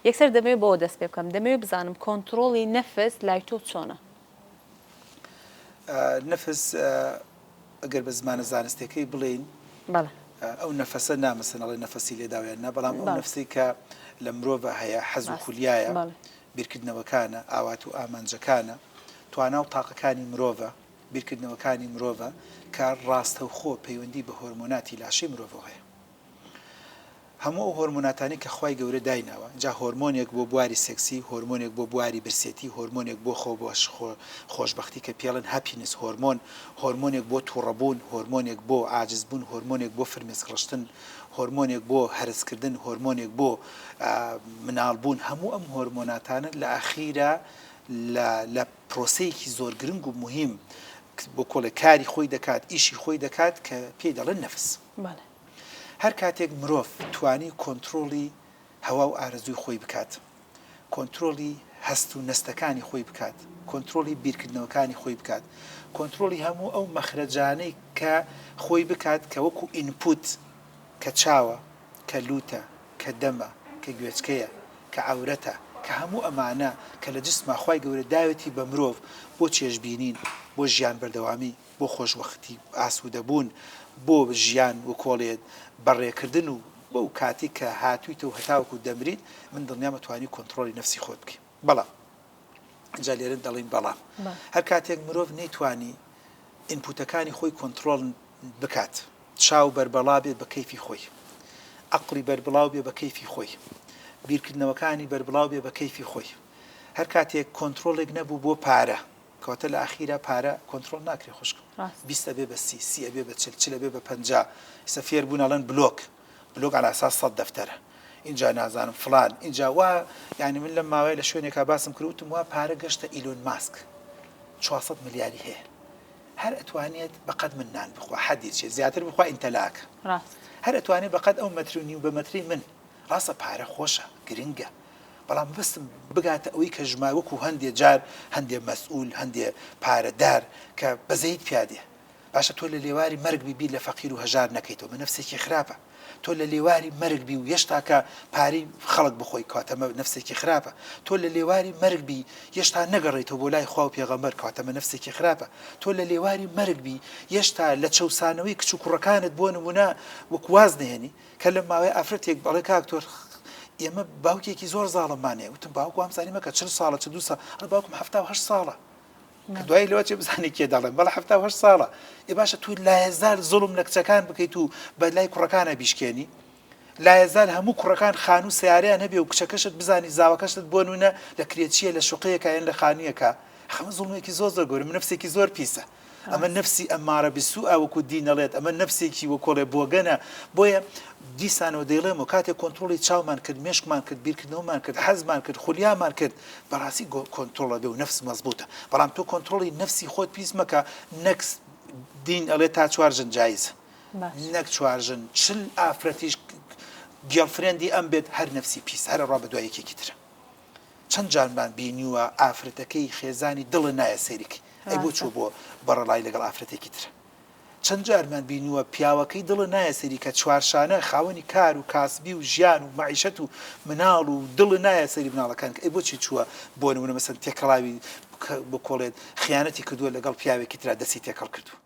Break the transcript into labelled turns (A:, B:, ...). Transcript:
A: یەکسەر دەمەوێت بەوە دەست پێ بکەم دەمەوێت بزانم کۆنتڕۆڵی نەفس لای تۆ چۆنە؟
B: نەفس ئەگەر بە زمانە زانستیەکەی بڵێین ئەو نەفەسە نا مەسەن ئەڵێ نەفەسی لێداوە یان نا بەڵام ئەو نەفسەی کە لە مرۆڤ هەیە حەز و خولیایە بیرکردنەوەکانە ئاوات و ئامانجەکانە توانا و تاقەکانی مرۆڤە بیرکردنەوەکانی مرۆڤە کە ڕاستەوخۆ پەیوەندی بە هۆرمۆناتی لاشەی مرۆڤەوە هەیە. هەموو ئەو هۆرمۆناتانەی کە خوای گەورە دایناوە، جا هۆرمۆنێک بۆ بواری سێکسی، هۆرمۆنێک بۆ بواری برسێتی، هۆرمۆنێک بۆ خۆ خۆشبەختی کە پێڵێن happiness hormone، هۆرمۆنێک بۆ توڕەبوون، هۆرمۆنێک بۆ عاجزبوون، هۆرمۆنێک بۆ فرمێسک ڕشتن، هۆرمۆنێک بۆ هەرسکردن، هۆرمۆنێک بۆ مناڵبوون، هەموو ئەم هۆرمۆناتانە لە ئاخیرا لە لە پرۆسەیەکی زۆر گرنگ و موهیم بۆ کۆڵێ کاری خۆی دەکات، ئیشی خۆی دەکات کە پێی دەڵێن نەفس.
A: بەڵێ.
B: هەر کاتێک مرۆڤ توانی کۆنترۆڵی هەوا و ئارەزووی خۆی بکات، کۆنترۆڵی هەست و نەستەکانی خۆی بکات، کۆنترۆڵی بیرکردنەوەکانی خۆی بکات، کۆنترۆڵی هەموو ئەو مەخرەجانەی کە خۆی بکات کە وەکو input کە چاوە، کە لووتە، کە دەمە، کە گوێچکەیە، کە عەورەتە، کە هەموو ئەمانە کە لە جسما خوای گەورە داوێتی بە مرۆڤ بۆ چێژبینین، بۆ ژیان بەردەوامی، بۆ خۆشوەختی ئاسوودەبوون، بۆ ژیان وکۆڵێ بەڕێکردن و بەو کاتەی کە هاتوویتە و هەتاوەکو دەمریت، من دڵنیام ئەتوانی کۆنتڕۆڵی نەفسی خۆت بکەی. بەڵام، ئینجا لێرە دەڵێین بەڵام، هەر کاتێک مرۆڤ نەیتوانی input ەکانی خۆی کۆنتڕۆڵ بکات، چاو بەربەڵا بێت بە کەیفی خۆی، عەقڵی بەربڵاو بێ بە کەیفی خۆی، بیرکردنەوەکانی بەربڵاو بێ بە کەیفی خۆی، هەر کاتێک کۆنتڕۆڵێک نەبوو بۆ پارە، کەواتە لە ئاخیرا پارە کۆنترۆڵ ناکرێ خوشکم 20 ئەبێ بە سی سی ئەبێ بە چل چل ئەبێ بە 50 ئیستا فێر بوون ئەڵێن بلۆک بلۆک عەلا ئەساس سەد دەفتەرە ئینجا نازانم فڵان ئینجا وا یعنی من لەم ماوەیە لە شوێنێکا باسم کرد وتم وا پارە گەشتە ئیلۆن ماسک 400 ملیاری هەیە هەر ئەتوانێت بەقەد من نان بخوا حەدی چێ زیاتر بخوا ئینتەلاکە هەر ئەتوانێت بەقەد ئەو مەتر و نیو بە مەتری من ڕاستە پارە خۆشە گرنگە بەڵام مەبەستم بگاتە ئەوەی کە ژما وەکو هەندێ جار هەندێ مەسئول هەندێ پارەدار کە بەزەیت پیا دێ باشە تۆ لە لێواری مەرگ بی بیر لە فەقیر و هەژار نەکەیتەوە مە نەفسێکی خراپە تۆ لە لێواری مەرگ بی و یەشتا کە پارەی خەڵک بخۆی کەواتە مە نەفسێکی خراپە تۆ لە لێواری مەرگ بی یەشتا نەگەڕێیتەوە بۆ لای خوا و پێغەمبەر کەواتە مە نەفسێکی خراپە تۆ لە لێواری مەرگ بی یەشتا لە چەوسانەوەی کچ و کوڕەکانت بۆ نمونە وەک واز نەهێنی کە لەم ماوەیە ئافرەتێک بەڵێ کاک تۆر ئێمە باوکێکی زۆر زاڵممان هەیە وتم باوک وام زانی مەکە چل ساڵە چ دوو ساڵ ئەڵێ باوکم 78 ساڵە کە دوای لەوە چێ بزانێ کێ دەڵێم بەڵێ 78 ساڵە ئێ باشە تۆ لایەزال زوڵم لە کچەکان بکەیت و بە لای کوڕەکانە بیشکێنی لایەزال هەموو کوڕەکان خانوو سیارەیان هەبێ و کچەکەشت بزانی زاوەکەشت بۆ نمونە لە کرێچیە لە شوقەیەکە یان لە خانوویەکە خەمە زوڵمێکی زۆر زۆر گەورە نەفسێکی زۆر پیسە ئەمە نەفسی ئەمارە بالسوء وەکو دین ئەڵێت ئەمە نەفسێکی وەکۆڵێ بۆگەنە بۆیە دیسانەوە دەیڵێمەوە کاتێک کۆنترۆڵی چاومان کرد مێشکمان کرد بیرکردنەوەمان کرد حەزمان کرد خولیامان کرد بەڕاستی کۆنترۆڵ ئەبێ و نەفس مەزبوتە بەڵام تۆ کۆنترۆڵی نەفسی خۆت پیس مەکە نەک دین ئەڵێ تا چوار ژن جایزە نەک چوار ژن چل ئافرەتیش girlfriend ی ئەم بێت هەر نەفسی پیس هەر ئەڕوا بەدوای یەکێکی ترە. چەند جارمان بینیوە ئافرەتەکەی خێزانی دڵە نایە سەیری کەی ئەی بۆ چوە بۆ بەڕەڵای لەگەڵ ئافرەتێکی تر چەند جارمان بینیوە پیاوەکەی دڵە نایە سەیری کە چوارشانە خاوەنی کار و کاسبی و ژیان و مەعیشەت و مناڵ و دڵە نایە سەیری مناڵەکان ئەی بۆچی چووە بۆ نمونە مەسەن تێکەڵاوی بکۆڵێت خیانەتی کردووە لەگەڵ پیاوێکی ترا دەستی تێکەڵ کردووە.